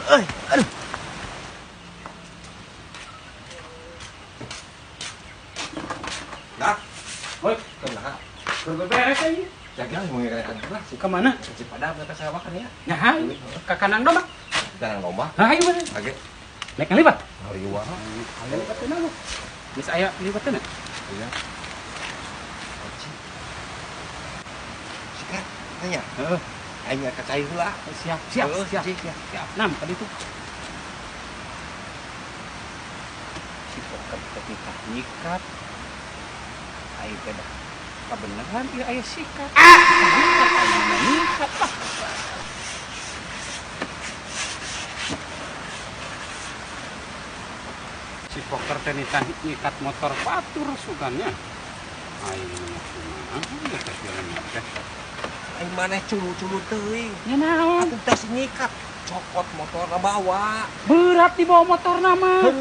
Euy, aduh. Nah, Woi, kumaha? Beberes aja. Jaga mau ngerekan lah. Ke mana? Ke Cipadam kata saya makan ya. Nah, ke kandang domba. Kandang domba. Nah, ayo bener. Oke. Naik ngaliwat. Ngaliwat. Ngaliwat teh naon? Geus aya liwat teh. Iya. Sikat, tanya. Heeh. Aing ka cai heula. Siap, siap, siap, siap, siap. Nam tadi tuh. Si poker ketika nyikat. Aing teh dah. Kabeneran ieu aya sikat. Ah, aing nyikat lah. Si poker teh nyikat motor batur sugannya. Aing mah kumaha teh filmna teh. Aing maneh culu-culu teuing. Nya naon? Atuh teh si nyikat, cokot motorna bawa. Berat dibawa motorna mah.